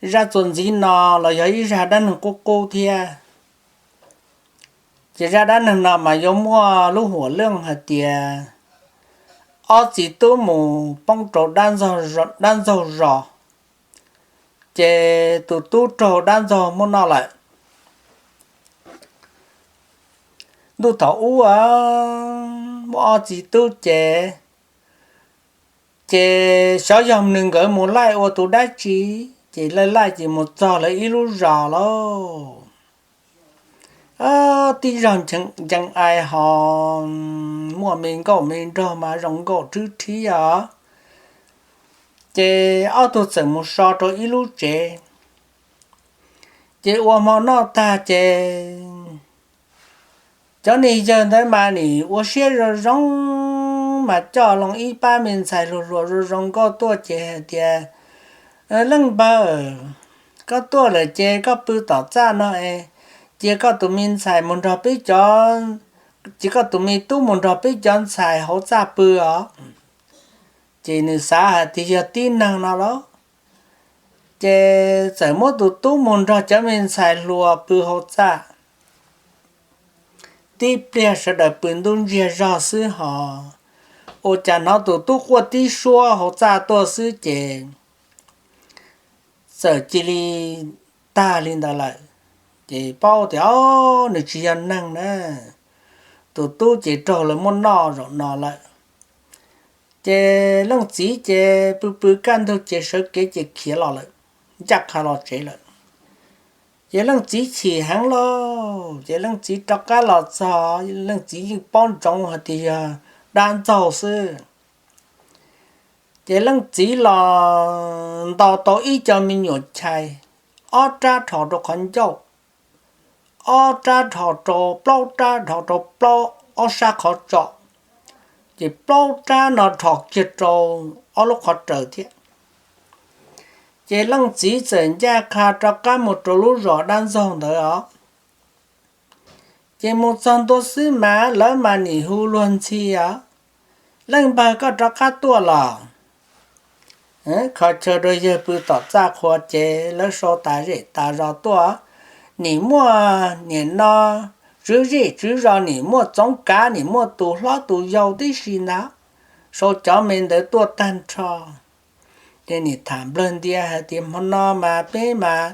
Zaj txuas ntxiv no los yog ib zaj dab neeg qub qub thiab. Ces zaj dab neeg no mas yuav muaj lub huam leej hais tias ob txiv tub mus poob rau dab ntxaug zos, ces tus tub raug dab ntxaug muab noj lawm. Ntuj thaum ub muaj ob txiv tub ces, ces xyov yog nws nkawd mus laij ua tus dab tsi, ces laij laij ces mus txog lawv ib lub zos lauj. Tib zog ncees ais ho muaj me nkauj me nraug mas zoo nkauj rhwb rhib os. Ces ob tug txawm mus so rau ib lub tsev. Ces ua hmo noj tag ces cov niag yawg ntawd mas nim ua siab zoo zoo, mas coj loo ib pab me ntxhais hluas hluas zoo zoo nkauj tuaj ces hais tias, Leej npawg, koj tuaj lawm ces koj pw tom txaj no es cia koj tus me ntxhais mus nrog peb cov, cia koj tus me tub mus nrog peb cov ntxhais hauv txaj pw os. Ces nws xav hais tias yog tib neeg no lauj, ces txawm muab tus tub mus nrog cov me ntxhais hluas pw hauv txaj. Tib pliag sawv daws pw ntub ntsiag zog xwb ho ua cas hnov tus tub quaj tib suab hauv txaj tuaj xwb ces txawm cia li tag li ntawd lawm. Ces paub tias, o, nws tsis yog neeg na, tus tub ces raug lawv muab noj zaum no lawm. Ces leej txiv ces pw pw kaj ntug ces sawv kev ces khiav los lawm, ncaj qha los tsev lawm. Ces leej txiv chim heev lauj, ces leej txiv rov qab los txog, leej txiv yeej paub ntsoov hais tias yog dab ntxaug xwb. Ces leej txiv los ntaus tau ib co me nyuam chais, ob rab dhos rau qhov ncauj, ob rab dhos rau, plaub rab dhos rau plaub ob sab qhov tso, ces plaub rab no dhos kiag rau ob lub qhov raws thiab. Ces leej txiv txawm ncaj qha rov qab mus rau lub zos dab ntxaug ntawd os. Ces mus txog ntua xwb mas lawv mas nim hu luag ntxhi os, Leej npawg, koj rov qab tuaj los? Kho chaw rau yawg pw tom txaj qhua ces lawv sau tas zej tas zos tuaj. Nim muaj, nim no tswv zej tswv zos nim muaj txoov kav, nim muaj tus hlob tus yau tib si ntag, sau cov me ntawd tuaj tag nrho. Ces nim tham nplawg ntia hais tias hmo no mas peb mas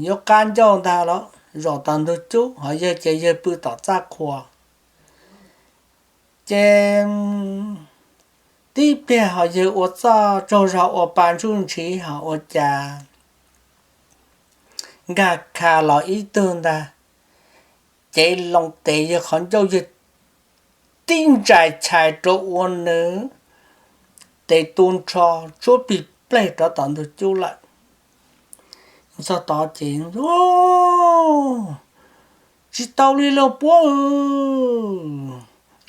yuav qab ncauj ntag los zaum tom ntug cub, ho yawg ces yawg pw tom txaj qhua. Ces tib pliag ho yawg ua txuj tsaug zog ua pa ntsuj ntshiv ho ua cas nkag kha los ib tug ntag, cev loo tes yawg qhov ncauj, yawg tib ntsais chais rau ua nws tes tu nrho tshuab plig plej rov tom ntug cub lawm. Txog tod ces, Tsis tau li lauj puab,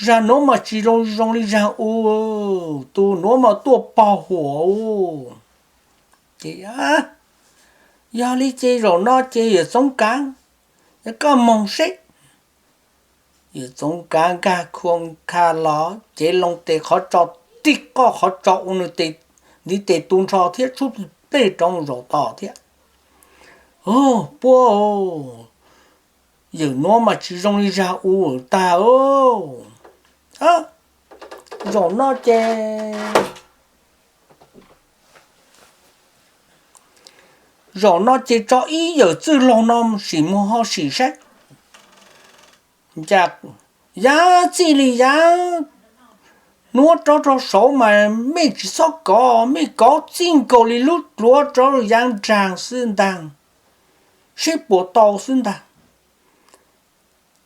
zag nuav mas tsis zoo zoo li zag u, tus nuav mas tuaj pog huam. Ces, Yog li ces zaum no ces yawm Txoov Kav, koj moog seb. Yawm Txoov Kav nkag khua nkag los cev loo tes qhov tso, tib qoj qhov tso ua nws ntiv tes tu nrho thiab tshuab plig plej rov mus zaum tod thiab. Puab, yawm nuav mas tsis zoo li zag u tag. Zaum no ces, zaum no ces tso ib yawm txwj laug no sim mus ho sim saib. Yav txij li yav nuav rov rau saud mas mej tsis txhob kov, mej kov txij nkaus li lub duav rov yav nraag xwb ntaag, seb puas tau xwb ntaag.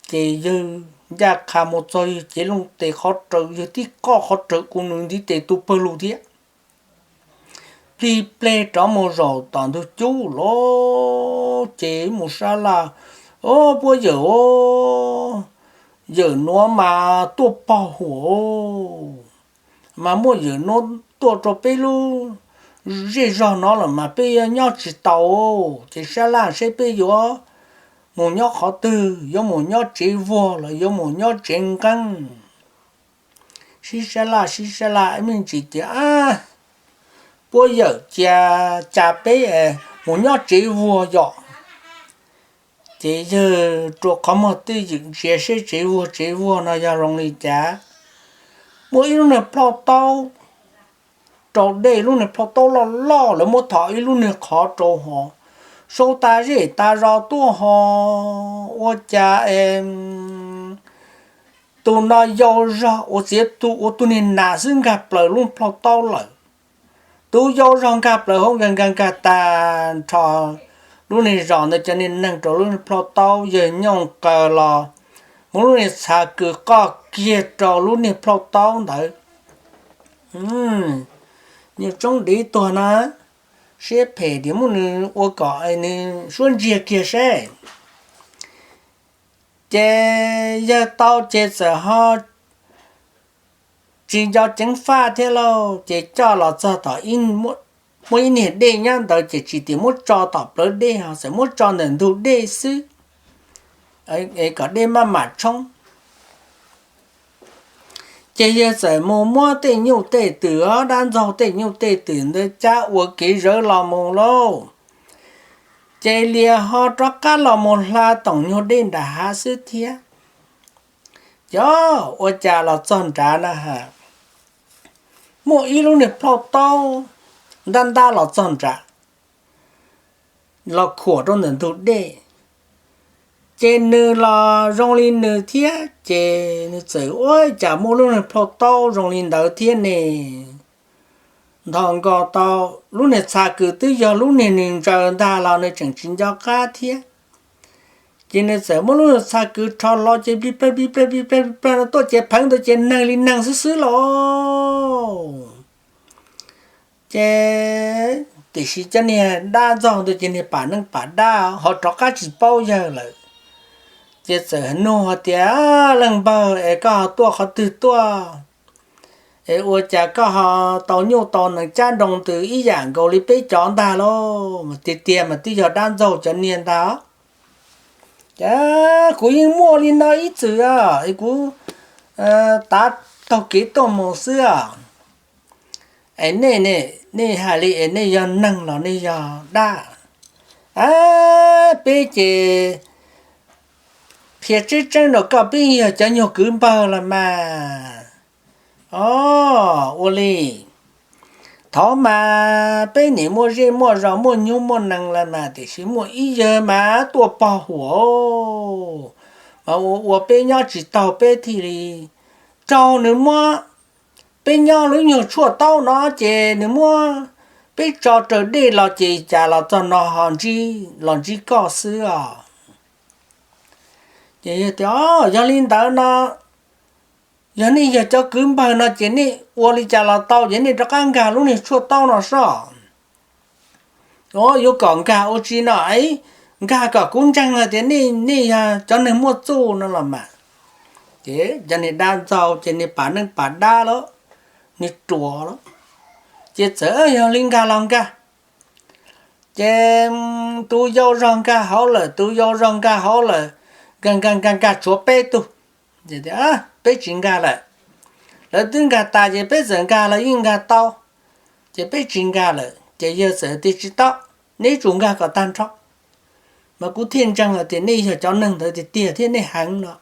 Ces yawg ncaj qha mus txog yawg cev loo tes qhov raws, yawg tib qoj qhov raws ua nws ntiv tes tu pawg lug thiab. Plig plej rov mus zaum tom ntug cub los ces mus sab laj, Puab yawm, yawm nuav mas tuaj pog huam, mas muaj yawm nuav tuaj rau peb lub zej zog no lawm mas peb yuav nyob tsis tau. Ces sab laj seb peb yuav mus nyob qhov twg, yuav mus nyob tsev vuag los yuav mus nyob tsev nqeeb. Sib sab laj sib sab laj ib me ntsis tias, puab yawm cia, ca peb mus nyob tsev vuag yom. Ces yawg rua qhov muag twj ywm ntsia seb tsev vuag tsev vuag no yog zoo li cas. Muaj ib lub niag plhaub taub rau dej, lub niag plhaub taub loj loj, lawv muab thom ib lub niag qhov rau hov, sau tas zej tas zos tuaj hov. Ua cas tus no yau zog ua txiav tu ua tug niag nas xwb nkag plaws lub plhaub taub lawm. Tus yau zog nkag plaws hauv nkag nkag nkag tag nrho lub niag zos ntawd cov niag neeg rau lub niag plhaub taub, yawg nyooj qaws los muab lub niag txha kws qoj kiag rau lub niag plhaub taub ntawd. Nyuag tsoob div tuag na, siab phem tias muab nws ua kom nws suab ntsiag kiag seb. Ces yawg tau ces txawm ho tsis nco ceev faj thiab lauj, ces coj los txog tom, muaj ib niag dej nyob ntawd ces tsis tias muab tso tom plawv dej ho txawm muab tso ntawm ntug dej xwb, kom dej maj mam tshoob. Ces yawg txawm mus muab tej nyuj tej twm, dab ntxaug tej nyuj tej twm ntawd cab ua kev zawv los mus lauj. Ces lias ho rov qab los mus hla toom nyuag dej nram hav xwb thiab. Ces ua cas los txog nrad na ha, muaj ib lub niag plhaub taub ntab ntab los txog nrad, los khuam rau ntawm ntug dej. Ces nws los zoo li nws thiab, ces nws txawm ua cas muaj lub niag plhaub taub zoo li ntawd thiab ne. Nthos nkaus tau lub niag txha kws twb yog lub niag nws ntsaws ntag los nws tseem tsis nco qab thiab. Ces nws txawm muab lub niag txha kws rho hlo ces plig plag plig plag plig plag plig plag no tuaj ces pheev ntawd ces neeg li neeg xwb xwb lauj. Ces tiam sis cov niag dab ntxaug ntawd ces niag pam neej pam dab ho rov qab tsis paub yawg lawm. Ces txawm nug hais tias, Leej npawg es koj ho tuaj qhov twg tuaj? Es ua cas koj ho tau nyuj tau nees cab nroo ntws ib yam nkaus li peb cov ntag lauj? Tiag tiag mas twb yog dab ntxaug cov niag ntag. Ces kuv yeej muaj li no ib txwm os, es kuv tav taug kev tuaj mus xwb os. Es nej, nej hais li es nej yog neeg los nej yog dab? Peb ces qhia tseeb tseeb rau koj, peb yog cov nyuag kwv npawg los mas. O, ua li, thaum mas peb nim muaj zej muaj zos muaj nyuj muaj nees lawm mas tiam sis muaj ib yawg mas tuaj pog huam mas ua ua peb nyob tsis taug, peb thiaj li raug nws muab, peb nyob lub nyuag tshuaj taub no ces nws muab peb tso raws dej los ces cas los txog no ho ntsib, los ntsib koj xwb os. Ces yog tias, O, yog li ntawd no, yog nej yog cov kwv npawg no ces nej ua li cas los tau, ces nej rov qab nkag lub niag tshuaj taub no soj. O, yuav kom nkag ua tsi no, nkag kom kuv ntseeg hais tias nej yog cov neeg muaj txuj no los mas. Ces cov niag dab ntxaug ces niag pam neej pam dab lawm, niag ruam lawm, ces txawm, Yog li nkag los nkag. Ces tus yau zog nkag hauv lawm, tus yau zog nkag hauv lawm, nkag nkag nkag nkag tshuav peb tug. Peb tsis nkag lawm. Lawv twb nkag tas ces peb txawm nkag los yeej nkag tau, ces peb tsis nkag lawm. Ces yawg txawm tias, Tsis tau, neb tsum nkag kom tag nrho mas kuv thiaj ntseeg hais tias nej yog cov neeg ntawd tiag tiag thiab nej heev no.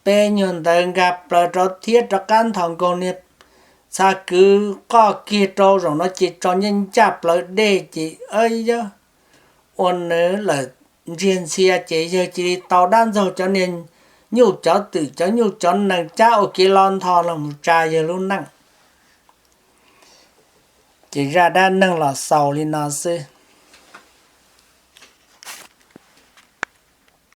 Peb nyuag ntawd nkag plaws rau thiab rov qab nthos nkaus niag txha kwv qoj kiag rau zaum no ces tso ncaj ncaj plaws dej ces, yog ua nws lawm ntsiag ntxhia ces yawg cia li tau dab ntxaug cov niag nyuj cov twm, cov nyuj cov nees cab ua kev los ntho los mus tsa yawg lub neej. Ces zaj dab neeg los xaus li no xwb.